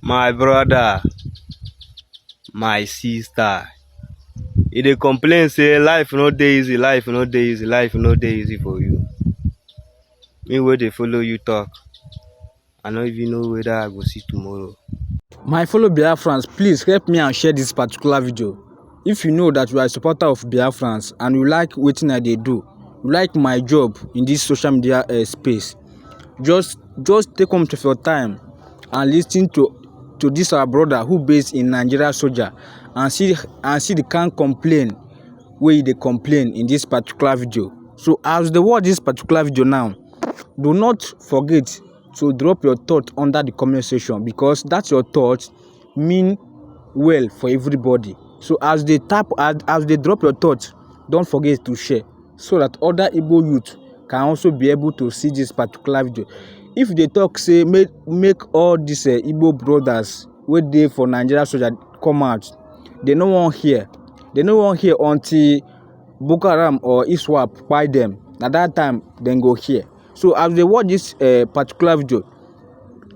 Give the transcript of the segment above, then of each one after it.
My brother, my sister, you dey complain say life no dey easy, life no dey easy, life no dey easy for you. Me wey dey follow you talk, I no even know whether I go see tomorrow. My fellow Biafrans, please help me and share this particular video. If you know that you are a supporter of Biafrans and you like wetin I dey do, you like my job in this social media space, just take one of your time and listen to this our brother who based in Nigeria soldier and see the kind complain wey he dey complain in this particular video. So as they watch this particular video now, do not forget to drop your thought under the comment section, because that's your thought mean well for everybody. So as they tap as they drop your thoughts, don't forget to share so that other Igbo youth can also be able to see this particular video. If they talk say make all these Igbo brothers wey dey for Nigeria soldier come out, they no wan hear. They no wan hear until Boko Haram or ISWAP kpai them. Na that time dem go hear. So as they watch this particular video,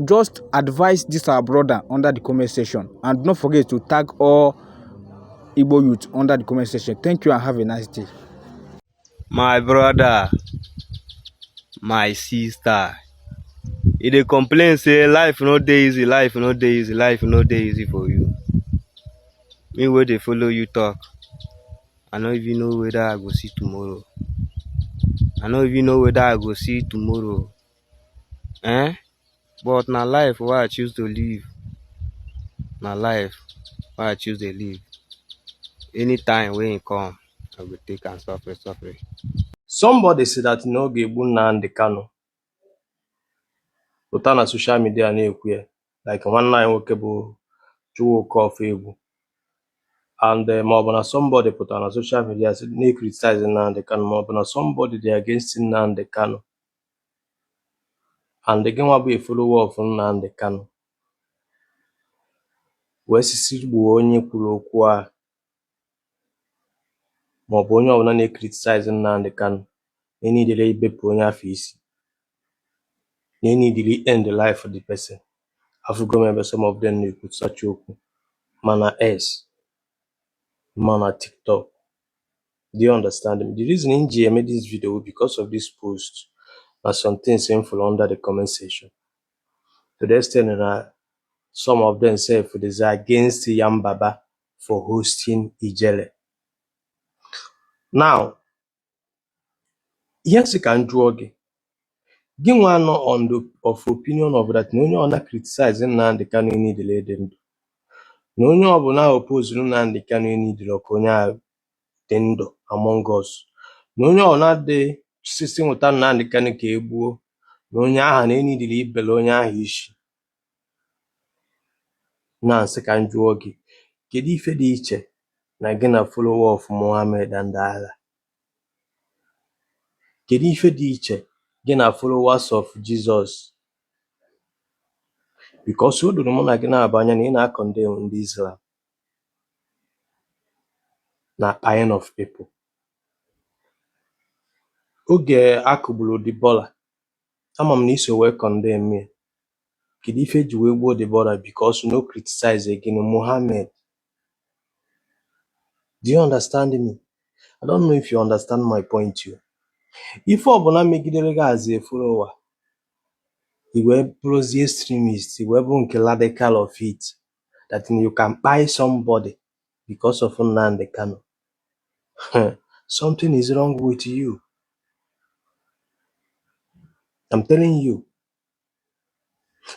just advise this our brother under the comment section, and don't forget to tag all Igbo youth under the comment section. Thank you and have a nice day. My brother, my sister, you dey complain say life no dey easy, life no dey easy, life no dey easy for you. Me wey dey follow you talk, I no even know whether I go see tomorrow. I no even know whether I go see tomorrow. Eh? But na life wey I choose to live. Na life wey I choose to live. Anytime wey e come, I go take am suffer suffer. Somebody say that na ọ ga-egbu Nnamdi Kanu, pụta na social media na-ekwu ya, like nwanne anyị nwoke bụ Chukwuka Ofegwu, and ma ọ bụ na somebody pụtara na social media sị na-criticize Nnamdi Kanu, ma ọ bụ na somebody dị against Nnamdi Kanu, and gị nwa bụ a follower of Nnamdi Kanu wee sisi gbuo onye kwuru okwu a, ma ọ bụ onye ọbụla na-criticize Nnamdi Kanu, na enidere ibepụ onye afọ isi, na enidere end the life of the person. Afụgo m ebe some of them na-ekwu such okwu, mana X, mana TikTok. Do you understand me? The reason m ji eme this video because of this post na some things m fụrụ under the comment section, to the extent na some of them sef is against Yambaba for hosting Ijele. Now, ihe sị ka m jụọ gị, gị nwa nọ on the of opinion of that na onye ọbụla criticize Nnamdi Kanu enidere ịdị ndụ, na onye ọbụla oppose Nnamdi Kanu enidere ka onye ahụ dị ndụ among us, na onye ọbụla dị sisi nwụta Nnamdi Kanu ka e gbuo, na onye ahụ na enidere ibele onye ahụ isi, na nsị ka m jụọ gị, kedu ife dị iche na gị na follower of Muhammad and Allah? Kedu ife dị iche gị na followers of Jesus? Because o doro mụ na gị na-abụ anya na ị na-condemn ndị Islam na kpaying of people. Oge a kụgburu Deborah, ama m na iso wee condemn ya. Kedu ife eji wee gbuo Deborah? Because no criticize again Muhammad. Do you understand me? I don't know if you understand my point. You ife ọbụla megidere gị as a follower, i wee bụrụzie extremist, i wee bụ nke radical of it, that you can kpai somebody because of Nnamdi Kanu. Something is wrong with you. I'm telling you.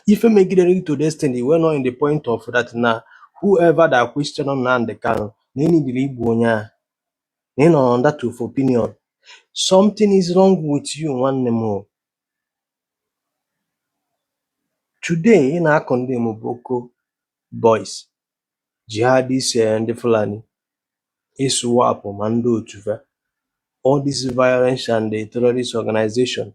Ife megidere gị to the extent i wee nọ in the point of that na whoever that question Nnamdi Kanu, na enidiri igbu onye ahụ, na ị nọ on that of opinion, something is wrong with you, nwanne m o. Today ị na-condemn Boko Boys, jihadists, ndị Fulani, ISWAP, ma ndị otu fa, all this violence and the terrorist organization.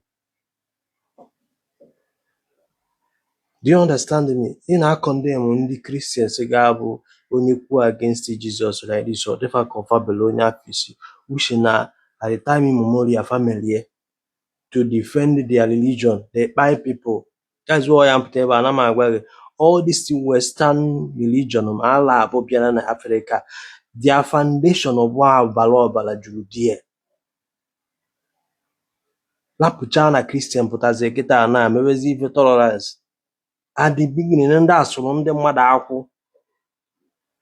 Do you understand me? Ị na-condemn ndị Christians ga-abụ onye kwuo against Jesus like this, ọ dịfa ka ọfabele onye afọ isi, which na at the time immemorial family to defend their religion, they kpai people. That's why ya mpụta ebe a na m agwa gị, All this western religion ma Allah bụ bịara na Africa, their foundation bụ ọbara ọbara juru there. Lapụcha na Christian pụtazie kịta na mewezi ife tolerance. At the beginning, ndị a sụrụ ndị mmadụ akwụ.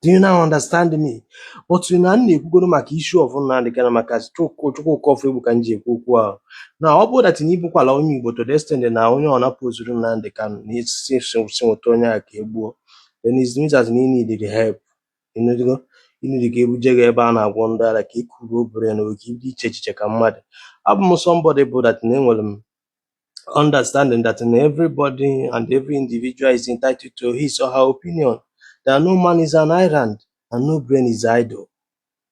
Do you now understand me? But na m na-ekwugoro maka issue of Nnamdi Kanu, maka Chukwuka Ofoegbu ka m ji ekwu okwu ahụ. Na ọ bụrụ that na ịbụkwala onye Igbo to the extent na onye ọ napozuru Nnamdi Kanu na isi si nweta onye a ka e gbuo, then it means that na ị need help. You need ka ebuje gị ebe a na-agwọ ndị ara ka ị kuruo brain ka ibido iche echiche ka mmadụ. Abụ m somebody bụ that na enwere m understanding that in everybody and every individual is entitled to his or her opinion, that no man is an island and no brain is idle.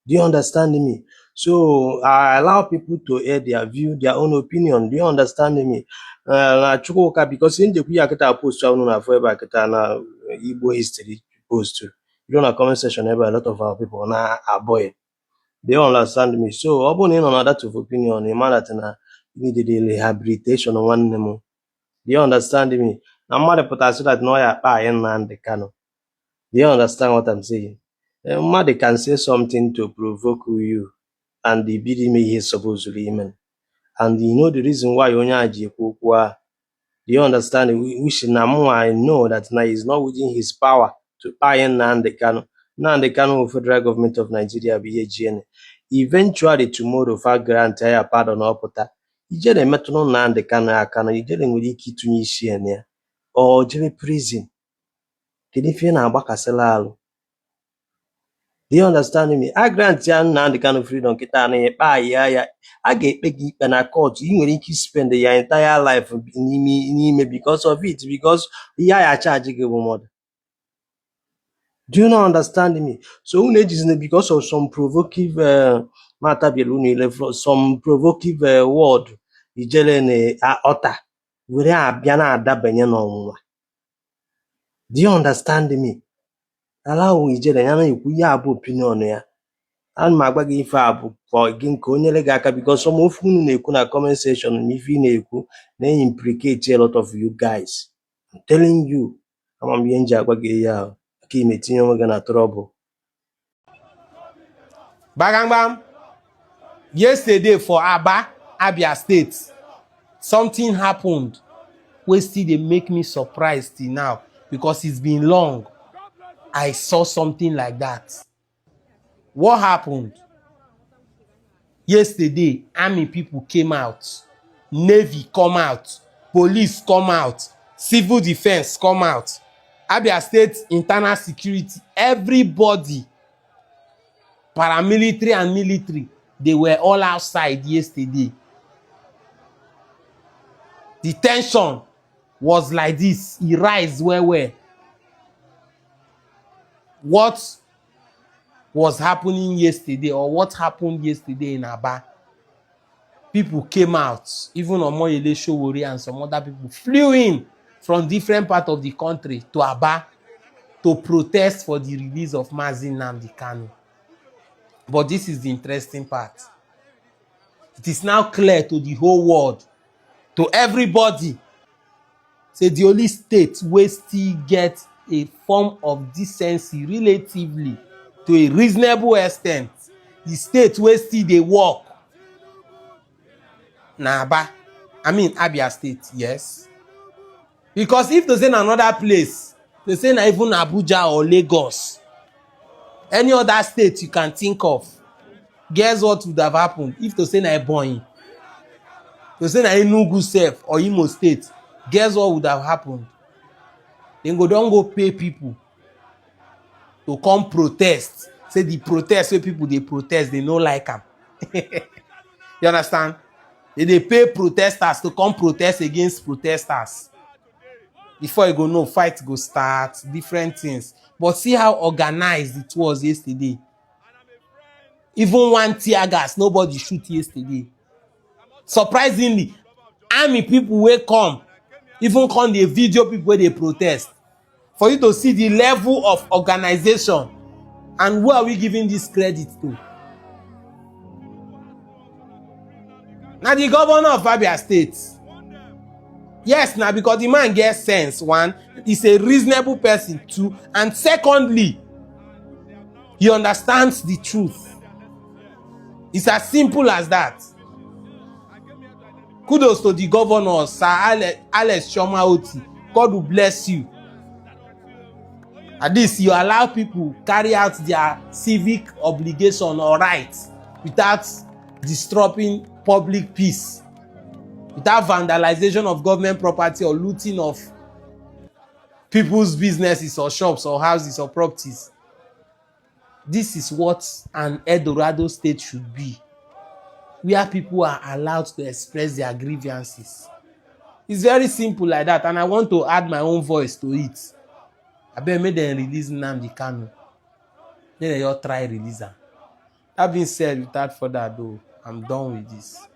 Do you understand me? So I allow people to air their view, their own opinion. Do you understand me? Na Chukwuka, because ihe njekwu ya kịta post ahụ na afọ ebe a kịta na Igbo history post. You know, na comment section ebe a lot of our people na aboy. They understand me. So ọ bụrụ na ị nọ na that of opinion, ị ma that na you need the rehabilitation, nwanne m. Do you understand me? Na mmadụ pụtara sị that na ọ ya akpa anyị Nnamdi Kanu. Do you understand what I'm saying? Mmadụ can say something to provoke you and ibido ime ihe supposed ime. And you know the reason why onye a ji ekwu okwu ahụ. Do you understand? Which na mụ I know that na is not within his power to kpai Nnamdi Kanu. Nnamdi Kanu bụ federal government of Nigeria bụ ihe ji ene. Eventually tomorrow fa grant ya pardon, ọ pụta. Ijere metụrụ Nnamdi Kanu aka na ijere nwere ike ịtụnye isi ya na ya. Ọ jebe prison. Kedu ife ị na-agbakasịla alụ? Do you understand me? A grant ya Nnamdi Kanu freedom kịta na ikpe ya ya a ga-ekpe gị ikpe na court. Ị nwere ike spend your entire life n'ime n'ime because of it, because ihe a ya charge gị bụ murder. Do you not understand me? So unu ejizina because of some provocative matabielu unu ile some provocative word ijele na ọta were abịa na-adabanye n'ọnwụnwa. Do you understand me? Allow ijele ya na-ekwu ihe a bụ opinion ya. Ana m agwa gị ife a bụ for gị nke o nyere gị aka, because some ofu unu na-ekwu na comment section na ife ị na-ekwu na-implicate a lot of you guys. I'm telling you, ama m ihe m ji agwa gị ihe ahụ ka ị na-etinye onwe gị na trouble. Bagangbam, yesterday for Aba, Abia State, something happened wey still dey make me surprised till now, because it's been long I saw something like that. What happened? Yesterday, army people came out, navy come out, police come out, civil defence come out, Abia State internal security, everybody, paramilitary and military, they were all outside yesterday. The tension was like this, e rise well well. What was happening yesterday, or what happened yesterday in Aba? People came out, even Omoyele Sowore and some other people flew in from different parts of the country to Aba to protest for the release of Mazi Nnamdi Kanu. But this is the interesting part. It is now clear to the whole world, to everybody, say the only state wey still get a form of decency relatively to a reasonable extent, the state wey still dey work, na Aba, I mean Abia State. Yes, because if to say na another place, to say na even Abuja or Lagos, any other state you can think of, guess what would have happened? If to say na Ebonyi, to say na Enugu sef or Imo State, guess what would have happened? Dem go don go pay people to come protest, say the protest wey people dey protest, they no like am. You understand? They dey pay protesters to come protest against protesters. Before you go know, fight go start, different things. But see how organized it was yesterday. Even one tear gas nobody shoot yesterday. Surprisingly, army people wey come even come dey video people wey dey protest, for you to see the level of organization. And who are we giving this credit to? Na the governor of Abia State. Yes, na because the man get sense, one, he's a reasonable person, two, and secondly, he understands the truth. It's as simple as that. Kudos to the governor, Sir Alex Chioma Otti. God will bless you. At least you allow people carry out their civic obligation or right without disrupting public peace, without vandalization of government property or looting of people's businesses or shops or houses or properties. This is what an Eldorado state should be, where people are allowed to express their grievances. It's very simple like that, and I want to add my own voice to it. Abeg, make dem release Nnamdi Kanu. Make dem just try release am. That being said, without further ado, I'm done with this.